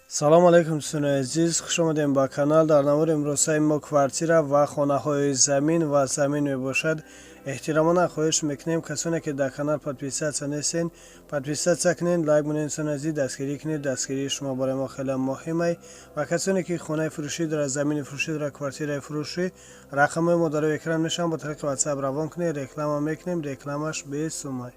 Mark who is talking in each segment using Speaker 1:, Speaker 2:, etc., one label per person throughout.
Speaker 1: Салому алайкум, дӯстони азиз, хуш омадем ба канал. Дар навори имрӯзаи мо квартира ва хонаҳои замин ва замин мебошад. Эҳтиромона хоҳиш мекунем, касоне ки дар канал подписаться нестен, подписаться кунед, лайк монед. Дӯстони азиз, дастгирӣ кунед, дастгирии шумо барои мо хеле муҳимай. Ва касоне ки хонаи фурӯшӣ дорад, замини фурӯшӣ дорад, квартираи фурӯшӣ, рақамҳои мо дар рӯи экран мешаванд, бо тариқи WhatsApp равон кунед, реклама мекунем, рекламаш бесумай.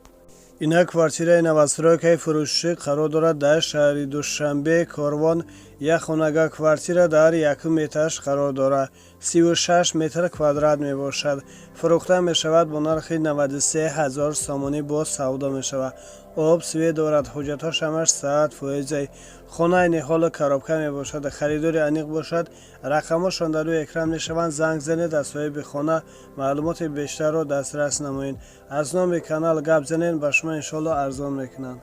Speaker 1: Ина квартираи новостройкаи фурӯшӣ қарор дорад дар шаҳри Душанбе, Корвон. Як хонага квартира дар якум этаж қарор дорад, 36 метр квадрат мебошад. Фурӯхта мешавад бо нархи 93 ҳазор сомонӣ, боз савдо мешавад. Об, свет дорад, ҳуҷҷатҳош ҳамаш 100%. Хонаи ниҳолу коробка мебошад. Харидори аниқ бошад, рақамҳошон дар рӯи экран мешаванд, занг занед, аз соҳиби хона маълумоти бештарро дастрас намоед. Аз номи канал гап занед, ба шумо иншоалло арзон мекунанд.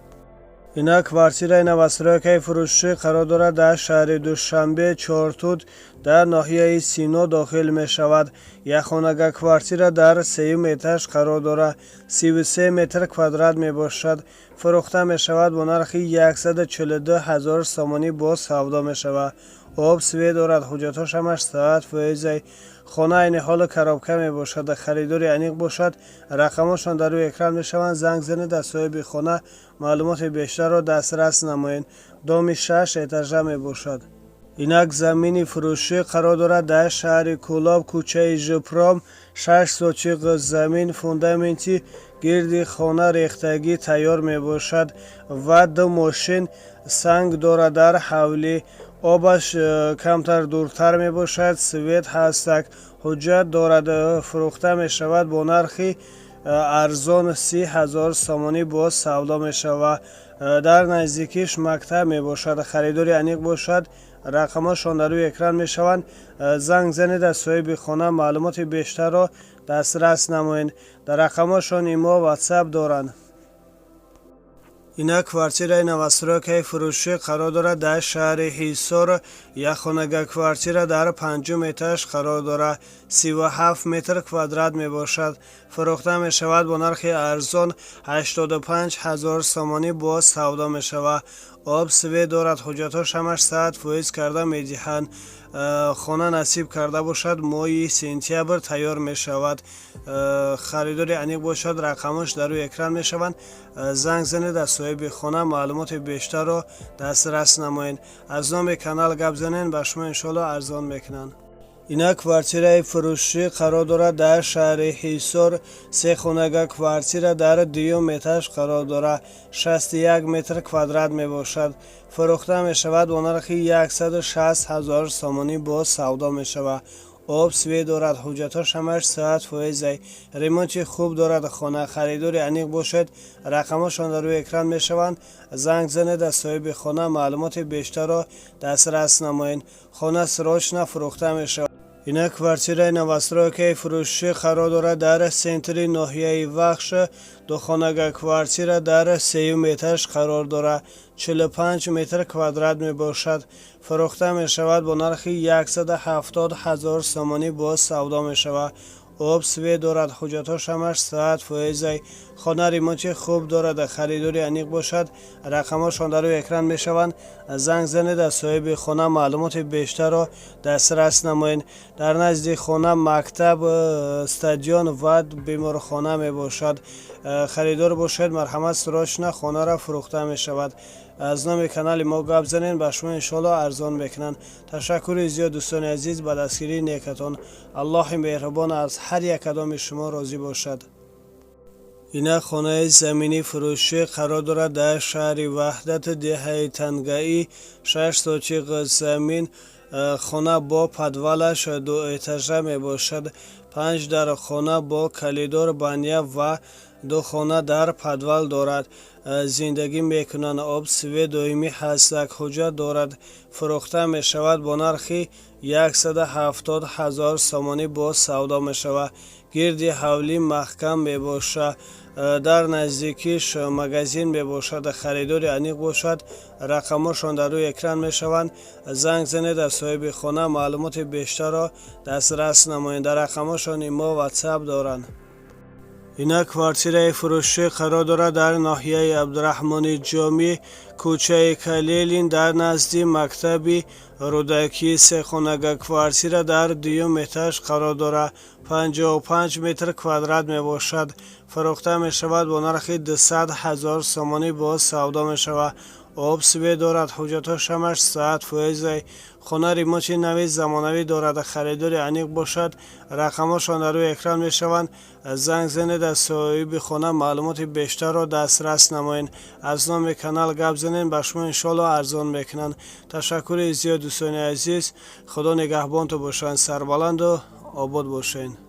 Speaker 1: Ина квартираи новостройкаи фурӯшӣ қарор дорад дар шаҳри Душанбе, Чортуд, дар ноҳияи Сино дохил мешавад. Якхонага квартира дар сеюм этаж қарор дорад, 33 метр квадрат мебошад. Фурӯхта мешавад бо нархи 142 ҳазор сомонӣ, боз савдо мешавад. Об, свет дорад, ҳуҷҷатҳош ҳамаш 100%. Хона айни ҳолу коробка мебошад. Харидори аниқ бошад, рақамҳошон дар рӯи экран мешаванд, занг занед, аз соҳиби хона маълумоти бештарро дастрас намоед. Доми шаш этажа мебошад. Инак замини фурӯшӣ қарор дорад дар шаҳри Кӯлоб, кӯчаи Жпром, 6 сотих замин, фундаменти гирди хона рехтагӣ тайёр мебошад ва ду мошин санг дорад дар ҳавлӣ. Обаш камтар дуртар мебошад, свет ҳастак, ҳуҷҷат дорад. Фурӯхта мешавад бо нархи арзон, 30 ҳазор сомонӣ, боз савдо мешавад. Дар наздикиш мактаб мебошад. Харидори аниқ бошад, рақамҳошон дар рӯи экран мешаванд, занг занед, аз соҳиби хона маълумоти бештарро дастрас намоед. Дар рақамҳошон имо, WhatsApp доранд. Ина квартираи новостройкаи фурӯшӣ қарор дорад дар шаҳри Ҳисор. Якхонага квартира дар панҷум этаж қарор дорад, 37 метр квадрат мебошад. Фурӯхта мешавад бо нархи арзон, 85 ҳазор сомонӣ, боз савдо мешавад. Об, свет дорад, ҳуҷҷатҳош ҳамаш 100% карда медиҳанд. Хона насиб карда бошад, моҳи сентябр тайёр мешавад. Харидори аниқ бошад, рақамҳош дар рӯи экран мешаванд, занг занед, аз соҳиби хона маълумоти бештарро дастрас намоед. Аз номи канал гап занед, ба шумо иншоалло арзон мекунанд. Ина квартираи фурӯшӣ қарор дорад дар шаҳри Ҳисор. Сехонага квартира дар дуюм этаж қарор дорад, 61 метр квадрат мебошад. Фурӯхта мешавад бо нархи 160 ҳазор сомонӣ, боз савдо мешавад. Об, свет дорад, ҳуҷҷатҳош ҳамаш 100%, ремонти хуб дорад хона. Харидори аниқ бошед, рақамҳошон дар рӯи экран мешаванд, занг занед, аз соҳиби хона маълумоти бештарро дастрас намоед. Хона срочно фурӯхта мешавад. Ина квартираи новостройкаи фурӯшӣ қарор дорад дар центри ноҳияи Вахш. Духонага квартира дар сеюм этаж қарор дорад, 45 метр квадрат мебошад. Фурӯхта мешавад бо нархи 170 ҳазор сомонӣ, боз савдо мешавад. Об, свет дорад, ҳуҷҷатҳош ҳамаш 100%. Хона ремонти хуб дорад. Харидори аниқ бошад, рақамҳошон дар рӯи экран мешаванд, занг занед, аз соҳиби хона маълумоти бештарро дастрас намоед. Дар назди хона мактаб, стадион ва беморхона мебошад. Харидор бошед, марҳамат, срочно хонаро фурӯхта мешавад. Аз номи канали мо гап занед, ба шумо иншоалло арзон мекунанд. Ташаккури зиёд, дӯстони азиз, ба дастгирии некатон. Аллоҳи меҳрубон аз ҳар як кадоми шумо розӣ бошад. Ина хонаи заминӣ фурӯшӣ қарор дорад дар шаҳри Ваҳдат, деҳаи Тангаӣ, 6 сотих замин. Хона бо подвалаш дуэтажа мебошад. Панҷ дар хона бо коридор, баня ва ду хона дар подвал дорад. Зиндагӣ мекунанд, об, свет доимӣ ҳастак, ҳуҷҷат дорад. Фурӯхта мешавад бо нархи 170 ҳазор сомонӣ, боз савдо мешавад. Гирди ҳавлӣ маҳкам мебошад, дар наздикиш магазин мебошад. Харидори аниқ бошад, рақамҳошон дар рӯи экран мешаванд, занг занед, аз соҳиби хона маълумоти бештарро дастрас намоед. Дар рақамҳошон имо, WhatsApp доранд. Инак, квартираи фурӯшӣ қарор дорад дар ноҳияи Абдураҳмони Ҷомӣ, кӯчаи Калилин, дар назди мактаби Рӯдакӣ. Сехонага квартира дар дуюм этаж қарор дорад, 55 метр квадрат мебошад. Фурӯхта мешавад бо нархи 200 ҳазор сомонӣ, боз савдо мешавад. Об, свет дорад, ҳуҷҷатҳо ҳамаш 100%. Хона ремонти нави замонавӣ дорад. Харидори аниқ бошад, рақамҳошон дар рӯи экран мешаванд, занг занед, аз соҳиби хона маълумоти бештарро дастрас намоед. Аз номи канал гап занед, ба шумо иншоалло арзон мекунанд. Ташаккури зиёд, дӯстони азиз. Худо нигаҳбонтон бошанд, сарбаланду обод бошед.